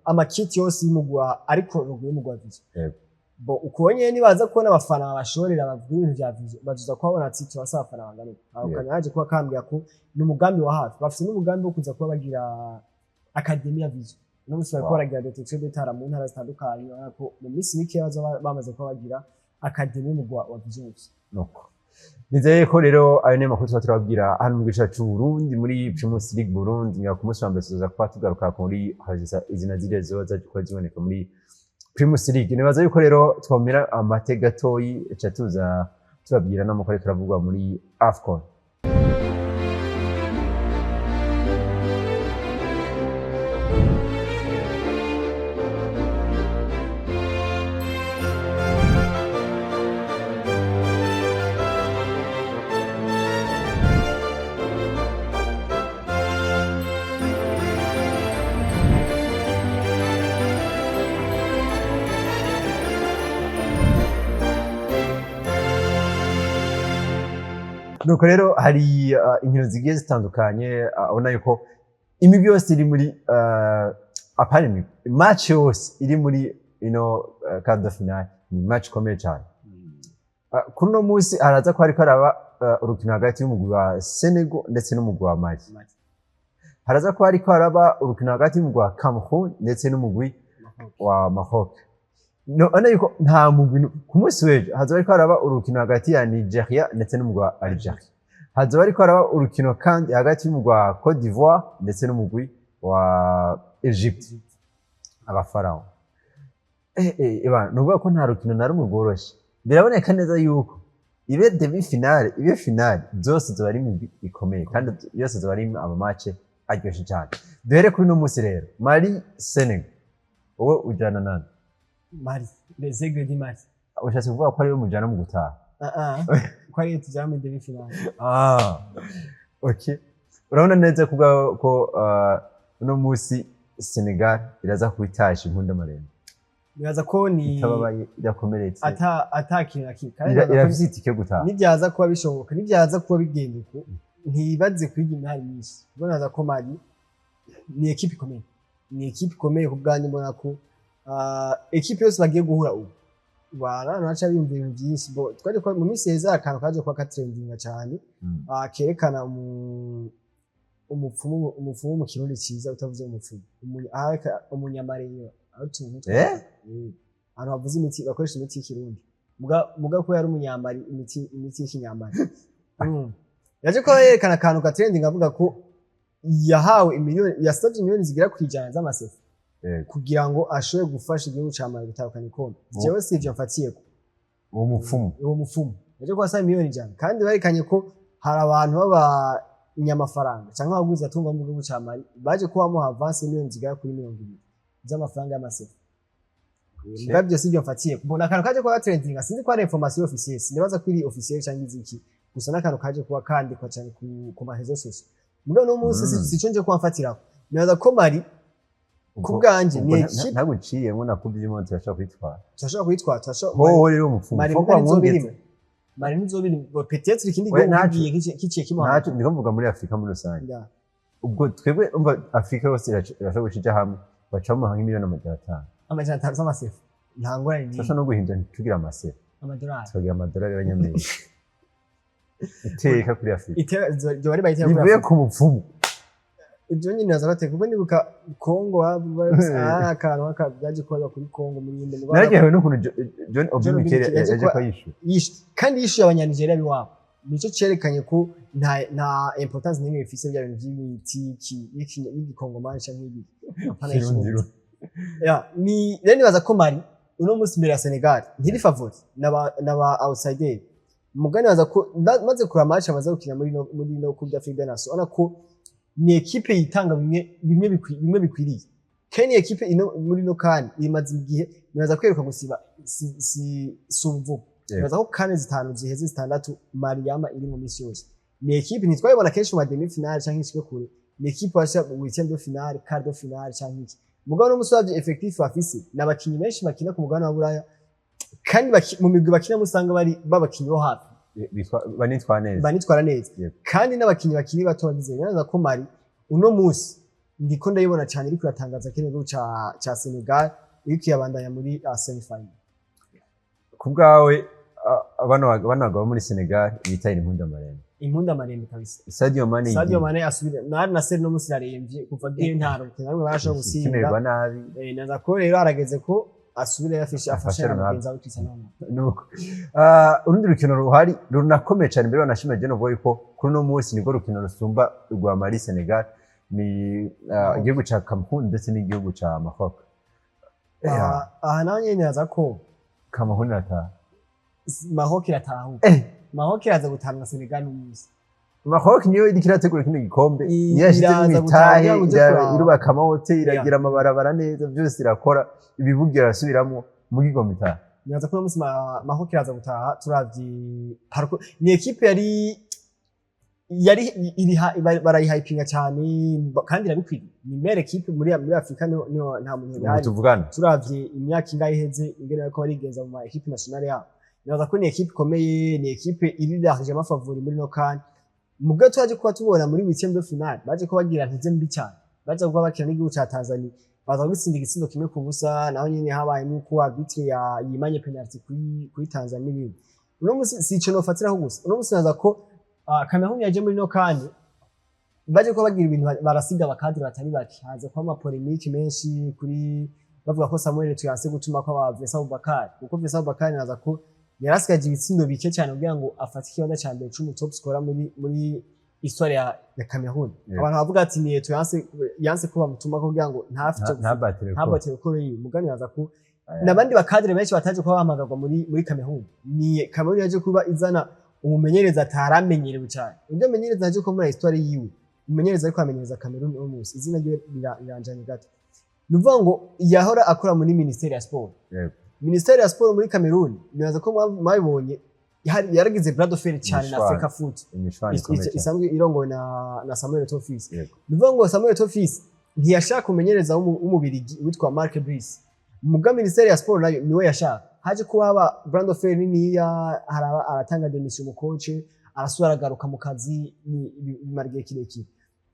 amakiti yose y'umugwa, ariko logo y'umugwa wa Vision. Bo uko nyene nibaza kubona abafana babashorera bavuga ibintu vya Vision, bazoza kuhabona ati turasaba abafana bangana uku. Aho kantu yaje kuba kambwira ko ni umugambi wa hafi, bafise n'umugambi wo kuza kuba bagira academy ya Vision. Uno munsi bariko baragira détection de talents mu ntara zitandukanye. Urabona ko mu minsi mike bazoba bamaze kuba bagira academy y'umugwa wa Vision FC. Nuko nizeye ko rero ayo niyo makuru tuba turababwira hano mu gice c'u Burundi muri Primus League Burundi. Nga ku munsi wa mbere tuzoza kuba tugaruka kuri izina ziriya ziba zaje kuba ziboneka muri Primus League. Nibaza yuko rero twomera amate gatoyi, ca tuza tubabwira n'amakuru ariko aravugwa muri AFCON. Nuko rero hari inkino zigiye zitandukanye, ubona yuko imigwi yose iri muri apana imigwi, match yose iri muri ino quart de finale ni match ikomeye cyane. Kuri uno munsi haraza ko hariko haraba urukino hagati y'umugwi wa Senegal ndetse n'umugwi wa Mali. Haraza ko hariko haraba urukino hagati y'umugwi wa Cameroon ndetse n'umugwi wa Maroc. None yuko nta mugwi ku munsi w'ejo hazoba hariko haraba urukino hagati ya Nigeria ndetse n'umugwi wa Algeria. Hazoba hariko haraba urukino kandi hagati y'umugwi wa Cote d'Ivoire ndetse n'umugwi wa Egypte, abafarao. Eba, nuvuga ko nta rukino na rumwe rworoshe. Biraboneka neza yuko ibe demi finale, ibe finale, zose zoba ari imigwi ikomeye kandi yose zoba ari ama match aryoshe cyane. Duhere kuri uno munsi rero, Mali Senegal, wowe ujana nande? Mali, les Aigles du Mali. Ushatse kuvuga ko ariwe mujana mu gutaha? Ah ah, ko ariyo tujana muri demi finale. Ah, okay. Urabona neza kuvuga ko uno munsi Senegal iraza kuba itashe inkunda marembo? Nibaza ko ni Itababaye, idakomeretse. Ata kintu na kimwe. Kandi nibaza ko Irafise itike yo gutaha. Nibyaza kuba bishoboka, nibyaza kuba bigenda uko, ntibaze kwiga imihari myinshi, kuko nibaza ko Mali ni ekipe ikomeye, ni ekipe ikomeye. Ku bwanjye mbona ko ekipe yose bagiye guhura ubu bara baca biyumvira ibintu byinshi. Bo twari ko mu minsi heza akantu kaje kuba katrendinga cyane, kerekana umupfumu mu Kirundi cyiza, utavuze umupfumu, umunyamareba aho tuntu Eh? Ahantu bavuze imiti, bakoresha imiti y'ikirundi, muga ko yari umunyamari, imiti y'ikinyamari. Yaje ko yerekana akantu ka trending avuga ko yahawe imiliyoni, yasabye miliyoni zigera ku 100 z'amasefa kugira ngo ashobore gufasha igihugu ca Mali gutahukana ikombe. Jewe si ivyo mfatiyeko. Uwo mupfumu? Uwo mupfumu yaje ko asaba miliyoni 100, kandi berekanye ko hari abantu b'abanyamafaranga canke abagwizatunga bo mu gihugu ca Mali baje kuba bamuha avance miliyoni zigera kuri 20 z'amafaranga y'amasefa. Mugabo ibyo si byo mfatiye. Mbona akantu kaje kuba trending, sinzi ko ari information officielle, sinibaza ko iri officielle canke iziki, gusa n'akantu kaje kuba kandikwa cyane ku ma réseaux sociaux. Mugabo no munsi sico nje kuba mfatirako. Nibaza ko Mali ku bwanje ni Ubwo ekipe ntaguciyemo nakubye turashobora kwitwara. Turashobora kuyitwara, turashobora. Hoho rero umupfumu Mali ko muga wamwongetse. ntizobirimo, Mali ntizobirimo, peut-être ikindi We, gihugu ntaco. kigiye kiciye kimuha. Ntacyo ndiko mvuga, muri Afurika muri rusange. Ubwo twebwe umva Afurika yose irashobora guca hamwe Baca bamuha nk'imiliyoni 500. 500 z'amasefa, nta ngorane n'imwe. Turashobora no guhindura, ntitugire amasefa. Amadolari. Tukagira amadolari y'abanyamerika, iteka kuri Afurika. Ryoba ribaye iteka kuri Rivuye Afurika. ku mupfumu. Ibyo nyine naza bateka kuko nibuka Kongo akantu byaje kuba kuri Kongo muri yindi. Nararyohewe n'ukuntu John Obi John Obi Mikel Mikel yaje yaje kuba- kuba yishyura. Kandi yishyuye Abanyanigeria b'iwabo, nicyo cerekanye ko nta importance n'imwe bifise bya bintu by'imiti y'igikongomani canke y'igi apana Kirundi. y'ikirundi. Ya, ni rero nibaza ko Mali uno munsi imbere ya Senegal ntiri favori, n'aba outsider. Mugani nibaza ko maze kuraba match amaze gukina muri no Coupe d'Afrique des Nations, ubona ko ni équipe yitanga bimwe bikwiriye, kandi ni équipe ino muri no CAN imaze igihe, nibaza kweruka gusiba si ubu. Nibaza ko CAN zitanu ziheze, zitandatu, Mali yama iri mu misi yose. Ni équipe ntitwayibona kenshi mu ma demi finale canke ishike kure, ni équipe washa huitième de finale, quart de finale canke iki. Mugabo no musi wavye effectif bafise ni abakinyi benshi bakina ku mugabane wa Buraya, kandi mu migwi bakinamo usanga bari babakinyi bo hafi. Banitwara neza. Banitwara neza. Kandi n'abakinyi bakiri bato bagize. Neza ko Mali uno munsi ndiko ndayibona cyane iriko iratangaza kino gihugu ca Senegal, iriko irabandanya muri semi final. Ku bwawe, bano bagabo muri Senegal bitahira impunda marembe? Impunda marembe kabisa. Sadio Mane. Sadio Mane asubire na Nasser no munsi araremvye, kuva agiye nta rukino na rumwe barashobora gutsinda. Kimererwa nabi. Naza ko rero arageze ko asubire yafishe afashe Afashe na Ronaldo. mugenzi we Cristiano Ronaldo. Nuko urundi rukino ruhari runakomeye cyane mbere, banashima je novuga yuko kuri uno munsi nirwo rukino rusumba rwa Mali Senegal, ni igihugu ca Cameroon ndetse n'igihugu ca Maroc. Aha naho nyene naza ko Cameroon irataha. Maroc iratahuka. Maroc iraza gutanga Senegal umunsi. Maroc niyo iriko irategura kino gikombe, niyo yashizemo Iraza imitahe, gutaha kugira ngo uze kuraba. irubaka amahoteli, iragira amabarabara neza, byose irakora, ibibuga irasubiramwo mu gikombe itaha. Nibaza ko uno munsi Maroc iraza gutaha. Turavye parcours, ni équipe yari iri barayihayipinga cyane, kandi irabikwiriye, ni meilleure équipe muri Afrika, niho nta muntu Ubu bihari. tuvugana. Turavye imyaka ingahe iheze ingene bariko barigenza mu ma équipe nationale yabo, nibaza ko ni équipe ikomeye, ni équipe iri largement favori muri no CAN. Mugabo twaje kuba tubona muri huitième de finale baje kuba bagira ntuze mbi cyane, baje kuba bakina n'igihugu ca Tanzania, baza gutsinda igitsindo 1-0, naho nyene habayemo uko arbitre yimanye penalty kuri Tanzania n'ibindi. Uno musi si ico nofatiraho gusa, uno musi naza ko Cameroon yaje muri no CAN baje kuba bagira ibintu barasiga aba cadres batari bake, haza kuba ama polémiques menshi kuri bavuga ko Samuel Eto'o yanse gutuma ko aba Vincent Aboubakar, kuko Vincent Aboubakar naza ko yarasigaje ibitsindo bike cyane kugira ngo afate ikibanza ca mbere c'umu top scorer muri histoire ya Cameroon. Abantu bavuga ati ni Eto'o yanse ko bamutuma kugira ngo ntafite Ntabatire. Ntabatire ko yiwe. Mugani naza ko n'abandi ba cadres benshi bataje kuba bahamagarwa muri Cameroon. Ni Cameroon yaje kuba izana umumenyereza ataramenyerewe cyane, undi mumenyereza yaje kuba muri histoire yiwe, umumenyereza ariko amenyereza Cameroon uno munsi, izina ryiwe riranjanye gato, ni ukuvuga ngo yahora akora muri ministeri ya sport. Ministeri ya sport muri Cameroon, nibaza ko mwabibonye, yaragize bras de fer cyane na Imishwaro. Fecafoot Imishwano ikomeye cyane. Isanzwe irongowe na Samuel Eto'o Fils. Ni ukuvuga ngo Samuel Eto'o Fils ntiyashaka umumenyereza w'umubirigi witwa Marc Brys, muga ministeri ya sport nayo niwe yashaka. Haje kuba haba bras de fer niniya, haraba aratanga démission mu coach, arasubira aragaruka mu kazi, bimara igihe kirekire.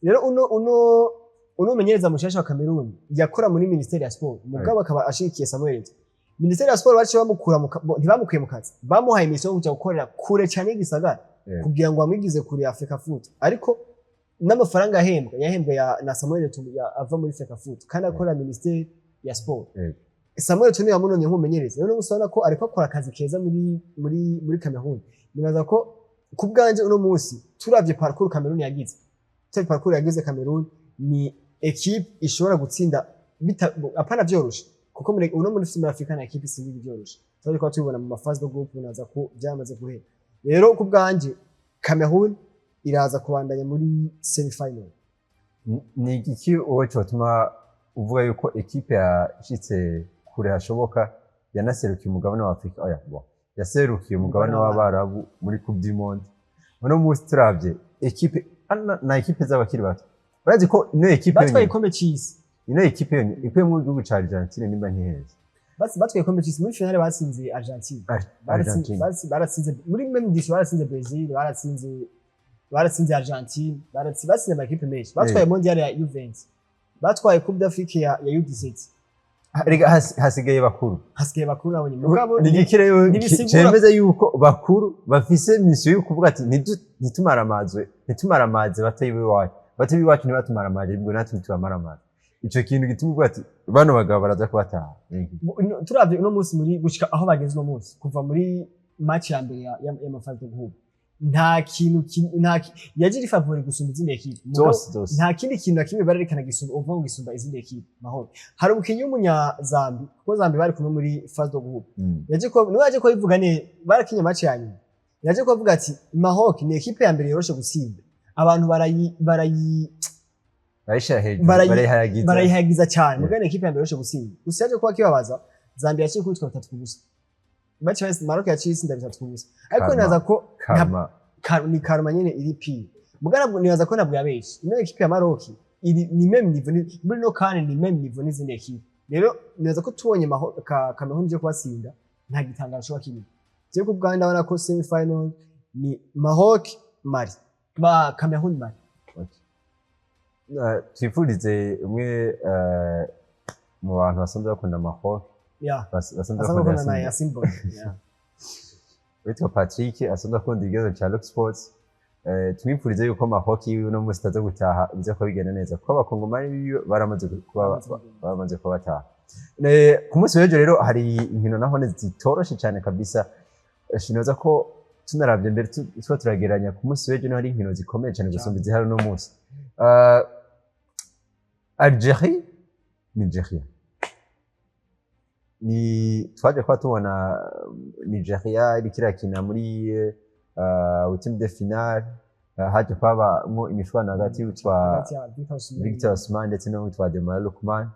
Rero uno mumenyereza mushasha wa Cameroon yakora muri ministeri ya sport, mugabo akaba ashigikiye Samuel Eto'o. Ministeri ya sport baciye bamukura ntibamukuye mu kazi, bamuhaye mission yo kuja gukorera kure cyane y'igisagara kugira ngo bamwigize kure ya Fecafoot, ariko n'amafaranga yahembwa na Samuel Eto'o ava muri Fecafoot kandi akora ministeri ya sport. Samuel Eto'o niwe yamunonye nk'umumenyereza. Rero uno ko ariko akora akazi keza muri Cameroon. Nibaza ko ku bwanje uno munsi turavye parcours Cameroon yagize, turavye parcours yagize Cameroon, ni équipe ishobora gutsinda apana vyoroshe, kuko muri uno muri Afrika na équipe isinda vyoroshe, twaje kuba tubibona mu ma phases de groupe, naza ko byamaze guhera. Rero ku bwanje Cameroon iraza kubandanya muri semi final. Ni igiki wowe cyotuma uvuga yuko ekipe yashitse kure hashoboka, yanaserukiye umugabane wa Afrika, oya bon, yaserukiye umugabane w'Abarabu muri Coupe du Monde? Uno munsi turavye ekipe na ekipe z'abakiri bato, urazi ko ino ekipe Batwaye yonyene igikombe c'isi. Ino ekipe yonyene ikuyemo igihugu ca Argentine nimba ntiheze. Basi batwaye igikombe c'isi, muri finale batsinze Argentine. Argentine. Baratsinze muri même édition, baratsinze Brazil, baratsinze Argentine, batsinze amakipe menshi, batwaye mondial ya Juventus. Batwaye Coupe d'Afrique ya U17. Erega hasigaye bakuru. Hasigaye bakuru nabo nyene, mugabo Ni igiki rero ntibisigura- cemeza yuko bakuru bafise mission yo kuvuga ati "Ntitumaramazwe, ntitumaramaze batoyi b'iwacu, batoyi b'iwacu ntibatumaramaje, ubwo natwe ntitubamaramaze." Ico kintu gituma uvuga ati bano bagabo baraza kubataha. Turavye uno munsi, muri gushika aho bageze uno munsi, kuva muri match ya mbere y'ama phase de groupe, nta kintu yaje iri favori gusumba izindi ekipe. Mugabo Zose zose. nta kindi kintu na kimwe barerekana gisumba, uvuga ngo gisumba izindi ekipe. Mahoro, hari umukinyi w'umunyazambi, kuko Zambi bari kumwe muri phase de groupe, yaje ko niwe yaje ko bivuga ne barakinye match ya nyuma, yaje ko avuga ati Maroc ni ekipe ya mbere yoroshe gutsinda, abantu barayi Barayishira hejuru, barayihayagiza. Barayihayagiza cyane, mugabo ni ekipe ya mbere yoroshe gutsinda. Gusa yaje kuba kibabaza, Zambia yaciye kubitwa 3-0. Match ya Maroc yaciye itsinda 3-0, ariko Karma. nibaza ko Karma. Ni karma nyene iri pire, mugabo nibaza ko ntabwo yabeshe. Ino ekipe ya Maroc iri ni même niveau muri no kandi ni même niveau n'izindi ekipe. Rero nibaza ko tubonye Cameroon ije kubatsinda, nta gitangaro coba kirimo. Je ku bwanjye ndabona ko semi final ni Maroc Mali ba Cameroon Mali. Twifurize umwe mu bantu basanzwe bakunda Maroc, basanzwe asanzwe bakunda akunda na Yasin. Yasin Boy, yeah. Witwa Patrick asanzwe akunda ikibazo ca Rock Sports. Tumwifurize yuko Maroc yiwe uno munsi itaza gutaha, biza kuba bigenda neza, kuko abakongomani biwe baramaze kuba bataha. Ku munsi w'ejo rero hari inkino naho zitoroshe cyane kabisa. Sinoza ko tunaravye mbere tuba turagereranya, ku munsi w'ejo niho hari inkino zikomeye cyane gusumba izihari uno munsi. Algerie, Nigeria, ni twaje kuba tubona Nigeria iriko irakina muri huitième de finale. Haje kwabamwo imishwano hagati y'uwitwa Hagati ya Victor Osimhen. Victor Osimhen ndetse n'uwitwa Ademola Lookman.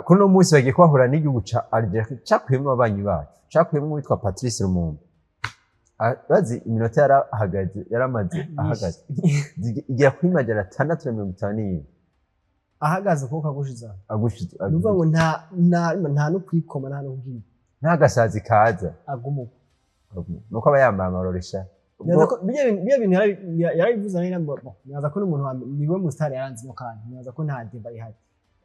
Kuri uno munsi bagiye kubahura n'igihugu ca Algeria cakuyemwo ababanyi bacu, cakuyemwo uwitwa Patrice Lumumba. Urazi iminota yarahagaze, yaramaze ahagaze igera kuri 651. Ahagaze ukuboko agushiza. Agushize. Ni ukuvuga ngo nta no kwikoma, nta no kugira. Nta gasazi kaza. Aguma uko. Nuko aba yambaye amaroresha. Nibaza ko birya bintu yarabivuze nawe nabwo. Bon, nibaza ko n'umuntu niwe mu star yaranze no kandi nibaza ko nta débat ihari.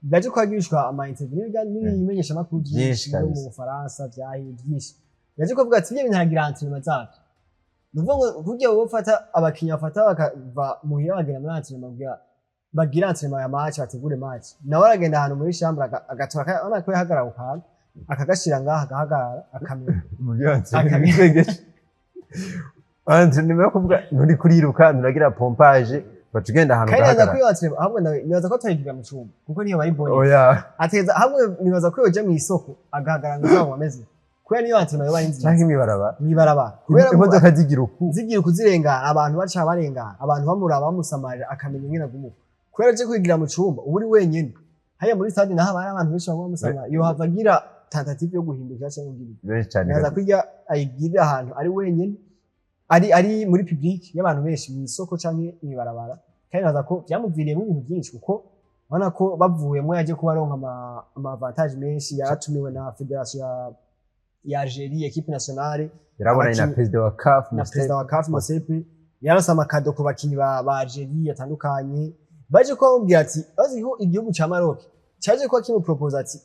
Baje kwagirishwa ama interview n'ibimenyeshamakuru Byinshi byinshi byo mu kabisa. Bufaransa vyahi byinshi, yaje kuvuga ati ibyo bintu haragira entraînement zabyo. Ni ukuvuga ngo kurya wowe ufata abakinnyi bafata bakava muhira bagenda muri entraînement kugira bagira entraînement ya match, bategure match, nawe aragenda ahantu muri chambre agatora urabona ko yahagarara ku kantu akagashira ngaha, agahagarara akamenya. Mu byo entraînement yo kuvuga nturi kuriruka, nturagira pompage, baca ugenda ahantu Kandi nibaza ko ugahagarara. iyo entraînement ahubwo nibaza ko atayigira mu cumba kuko niyo bari bonye. Oya. Ateza ahubwo nibaza ko yoja mu isoko agahagarara ngo ameze, kubera niyo entraînement yoba ari nziza. Canke imibarabara. Mw'ibarabara, kubera ko Imodoka zigira uku. Zigira kuzirengana, abantu baca barengana, abantu bamuraba bamusamarira, akamenya ingene aguma uko. Kubera aje kwigira mu cumba uba uri wenyene, hariya muri stade naho haba hari abantu benshi baguma bamusamara, yohava agira tentative yo guhindukira cyangwa kugira ibyo. Benshi cyane. Nibaza ko irya ayigirira ahantu ari wenyene, ari muri public y'abantu benshi, mu isoko canke mw'ibarabara. Kandi nibaza ko byamuviriyemo ibintu byinshi, kuko ubona ko bavuyemo yaje kuba aronka ama avantage menshi, yaratumiwe na fédération ya Algerie, équipe nationale. Yarabonanye na perezida wa CAF. Na perezida wa CAF Motsepe, yarose ama cadeaux ku bakinyi ba Algerie atandukanye. Baje kuba bamubwira ati bazi ko igihugu ca Maroc caje kuba kimupropose ati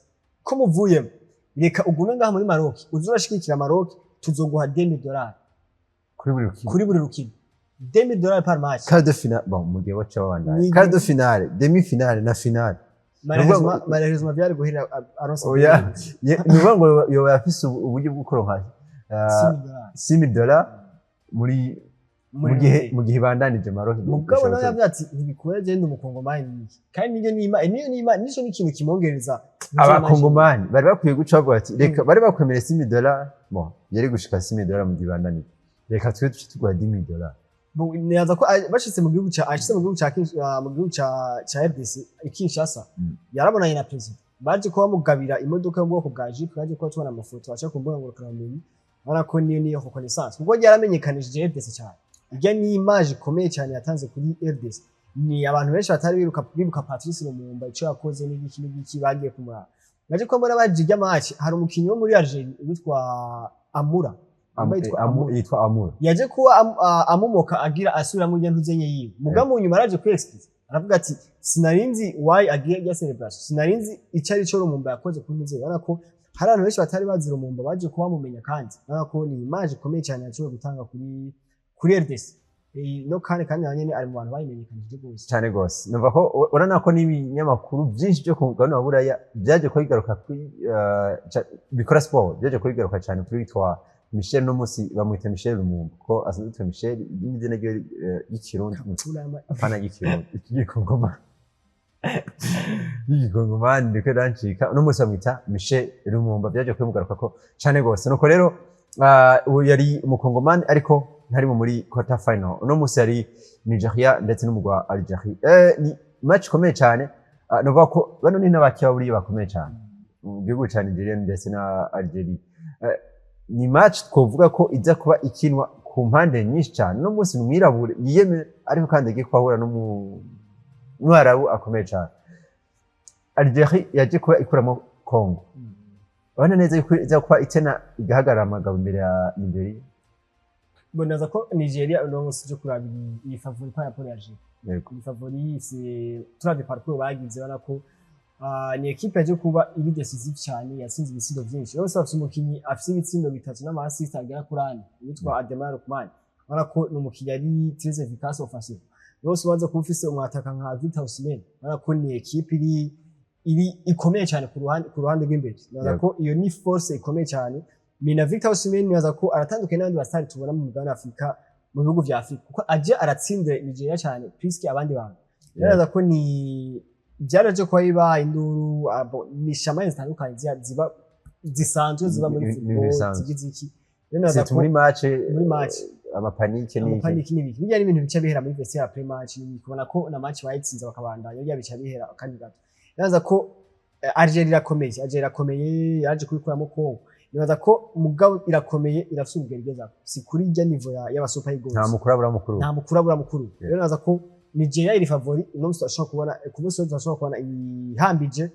ko muvuyemo, reka ugume ngaha muri Maroc uze urashigikira Maroc, tuzoguha $2000 Kuri buri rukino. Kuri buri rukino, $2000 par match. Quart de finale, bon, mu gihe baca babandanya quart de finale, demi finale na finale. Malheureusement vyari guhera aronse. Oya. Ni ukuvuga ngo yoba afise uburyo bwo kuronka $6000 muri mu gihe bandanije Maroc. Mugabo nawe yavuze ati ntibikura, je ndi umukongomani niki, kandi niyo nima nico ni ikintu kimwongereza. Abakongomani bari bakwiye guca bavuga ati reka, bari bakwemera $6000, bon, yari gushika $6000 mu gihe bandanije, reka twe duce tuguha $10,000. Nibaza ko bashitse mu gihugu ca ashitse mu gihugu ca mu gihugu ca RDC i Kinshasa, yarabonanye na president, baje kuba bamugabira imodoka yo mu bwoko bwa Jeep. Baje kuba tubona amafoto aca ku mbuga ngurukanabumenyi, ubona ko niyo reconnaissance, kuko yaramenyekanishije RDC cyane. Irya ni image ikomeye cyane yatanze kuri RDC. Ni abantu benshi batari bibuka Patrice Lumumba, ico yakoze n'ibiki n'ibiki, bagiye kumuraba. Naje ko mbona baje irya match, hari umukinyi wo muri Algeria witwa Amura. Yitwa Amura. Yitwa Amura. Yaje kuba amumoka agira asubiramo irya ntuzenye yiwe, mugabo mu nyuma araje kwi excuser. Aravuga ati: "Sinarinzi why agiye ya celebration, sinarinzi icyo ari cyo Lumumba yakoze kuri Nzeri." Urabona ko hari abantu benshi batari bazi Lumumba baje kuba bamumenya, kandi urabona ko ni image ikomeye cyane yashoboye gutanga kuri RDC. No kandi na nyene ari mu bantu bayimenyekanishije rwose. Cyane gose. Numva ko urabona ko n'ibinyamakuru byinshi byo ku mugabane wa Buraya byaje kuba bigaruka kuri bikora sport, byaje kuba bigaruka cyane kuri witwa Michel. No munsi bamwita Michel Lumumba ko asanzwe yitwa Michel, n'izina rye ry'ikirundi. Kapula. Apana ry'ikirundi, ry'igikongomani, ry'igikongomani ndiko rancika. Uno munsi bamwita Michel Lumumba, byaje kubimugaruka ko cyane gose. Nuko rero ubu yari umukongomani ariko ntari muri quarter final. Uno munsi yari Nigeria ndetse n'umugwi wa Algeria. Ni match ikomeye cyane. Nuvuga ko bano ni n'abakeba buriya bakomeye cyane mu gihugu ca Nigeria ndetse na Algeria. Ni match twovuga ko iza kuba ikinwa ku mpande nyinshi cyane. Uno munsi ni umwirabure yiyemeye ariko kandi agiye kuhahura n'umwarabu akomeye cyane. Algeria yaje kuba ikuramo Congo, urabona neza yuko iza kuba itena igahagarara amagabo imbere ya Nigeria. Mbonaza ko Nigeria uno munsi cyo kuraba iyi favori par rapport ya Algeria. Yego. Iyi favori, c'est turavye parcours bagize, urabona ko ni équipe yaje kuba iri décisive cyane, yatsinze ibitsindo vyinshi. Rero bafise umukinyi afise ibitsindo bitatu n'ama assist agera kuri ane yitwa Ademola Lookman. Urabona ko ni umukinyi ari très efficace offensif. Rero ubanza kuba ufise umwataka nka Victor Osimhen, urabona ko ni équipe iri ikomeye cyane ku ruhande rw'imbere. Nibaza ko iyo ni force ikomeye cyane. Mina Victor Osimhen, nibaza ko aratandukanye n'abandi basitari tubona mu mugabane wa Afurika, mu bihugu vya Afurika, kuko aje aratsindira Nigeria cyane puisque abandi bantu. Nibaza ko ni byaraje kuba biba induru ni shamaye zitandukanye ziba zisanzwe ziba muri Ni football bisanzwe. Zigize iki. Rero nibaza Surtout ko muri match, muri match. Ama panique n'iki. Ama panique n'ibiki, bijya n'ibintu bica bihera muri vestiaire après match n'ibiki. Kubona ko na match bayitsinze bakabandanya, bijya bica bihera kandi gato. Nibaza ko Algeria irakomeye, Algeria irakomeye, yaje kubikuramo Congo. Nibaza ko mugabo irakomeye, irafise urugero igezako, si kuri irya niveau y'aba Super Eagles. Nta mukuru abura mukuru. Nta mukuru abura mukuru. Rero nibaza ko Nigeria iri favori uno munsi. Turashobora kubona ku munsi w'ejo turashobora kubona ihambije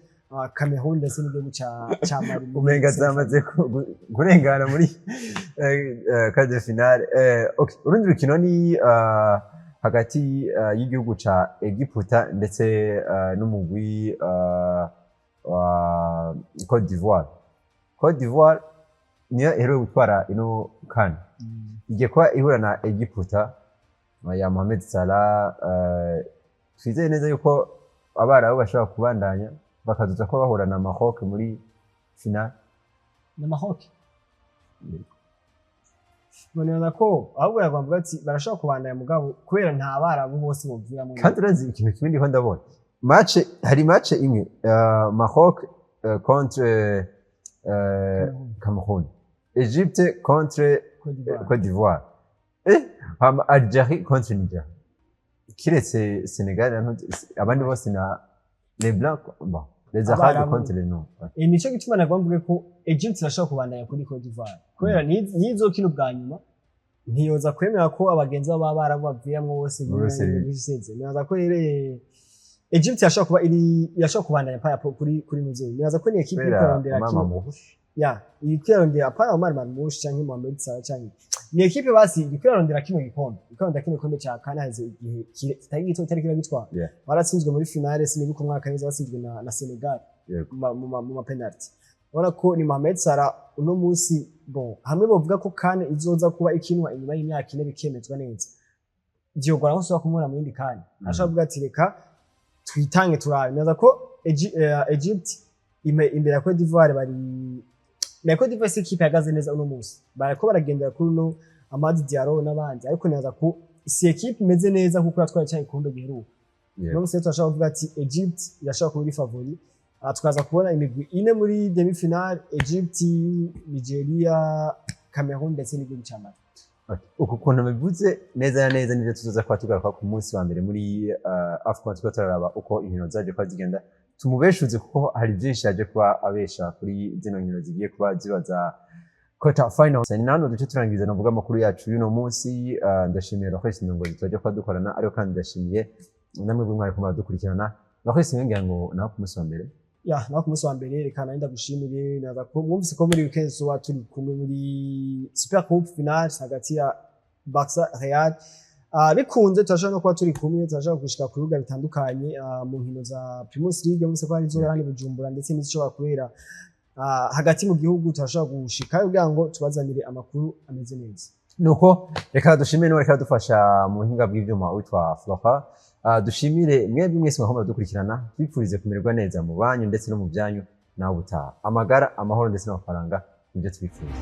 Cameroon ndetse n'igihugu ca Mali muri Umenga semi-final. zamaze kurengana muri quart de finale. Okay. Urundi rukino ni hagati y'igihugu ca Egiputa ndetse n'umugwi wa Cote d'Ivoire. Cote d'Ivoire niyo iheruwe gutwara ino CAN, igiye kuba ihura na Egiputa ya Mohamed Salah. Twizeye neza yuko abarabu bashobora kubandanya bakazoza kuba bahura na Maroc muri finale. Na Maroc. Nibaza ko ahubwo yavuga ati barashobora kubandanya, mugabo kubera nta barabu bose boviramo. Kandi urazi ikintu kimwe ndiko ndabona, match, hari match imwe, Maroc contre Cameroon, Egypte contre Cote d'Ivoire. Côte d'Ivoire, hama Algérie contre Niger, kiretse Senegal abandi bose na les blancs, bon, les arabes Abarabu. contre les noirs. Ouais. Nico gituma nagomba mvuge ko Egypte irashobora kubandanya kuri Cote d'Ivoire, kubera nizokina ubwa nyuma ntiyoza kwemera ko abagenzi babo b'abarabu baviramwo bose. Bose. Biseze. Nibaza ko rero Egypte irashobora kuba iri, irashobora kubandanya kuri Muzeyi. Nibaza ko ni équipe iriko Kubera irarondera Mama kino Mouche. Ya, iriko irarondera, apana Omar Marmoush canke Mohamed Salah, canke ni équipe basi iriko irarondera kino gikombe, iriko irarondera kino gikombe ca CAN. Haheze igihe kitari gito kitari kiragitwara. Baratsinzwe muri finale, sinibuka umwaka neza, batsinzwe na Senegal mu ma penalty. Urabona ko ni Mohamed Salah uno munsi. Bon, hamwe bovuga ko CAN izoza kuba ikinwa inyuma y'imyaka 4 bikemezwa neza, vyogora ko usubira kumubona mu yindi CAN. Ashobora kuvuga ati: "Reka twitange turabe." Nibaza ko Egypt imbere ya Cote d'Ivoire bari na Cote d'Ivoire si équipe ihagaze neza uno munsi, bariko baragendera kuri uno Amad Diallo n'abandi, ariko nibaza ko si équipe imeze neza kuko yatwaye cya gikombe giheruka. Uno munsi rero turashobora kuvuga ati Egypt irashobora kuba iri favori. Aha tukaza kubona imigwi ine muri demi finale: Egypt, Nigeria, Cameroon ndetse n'igihugu ca Mali. Okay. Uku kuntu bivuze neza na neza nivyo tuzoza kuba tugaruka ku munsi wa mbere muri AFCON, turiko turaraba uko inkino zaje kuba zigenda. Tumubeshuze kuko hari byinshi yaje kuba abesha kuri zino nkino zigiye kuba ziba za quarter final. Ni nano duce turangiza navuga amakuru yacu y'uno munsi. Ndashimiye Loris Ndongozi twaje kuba dukorana, ariko kandi ndashimiye namwe bwe mwari kumara dukurikirana. Loris, ngira ngo naho ku munsi wa mbere. Ya, naho ku munsi wa mbere. Reka nari ndagushimire. Naza ko mwumvise ko muri weekend tuba turi kumwe muri Super Coupe finale hagati ya Barca Real. Bikunze turashobora no kuba turi kumwe, turashobora gushika ku bibuga bitandukanye mu nkino za Primus League mwese ko hari izo hano i Bujumbura, ndetse n'izishobora kubera hagati mu gihugu. Turashobora gushika kugira ngo tubazanire amakuru ameze neza. Nuko reka dushimire n'uwo reka dufasha mu buhinga bw'ivyuma witwa Flora. Dushimire mwebwe mwese mwahora dukurikirana, twifurize kumererwa neza mu banyu ndetse no mu byanyu. Nawe ubutaha, amagara, amahoro ndetse n'amafaranga nibyo twifuza.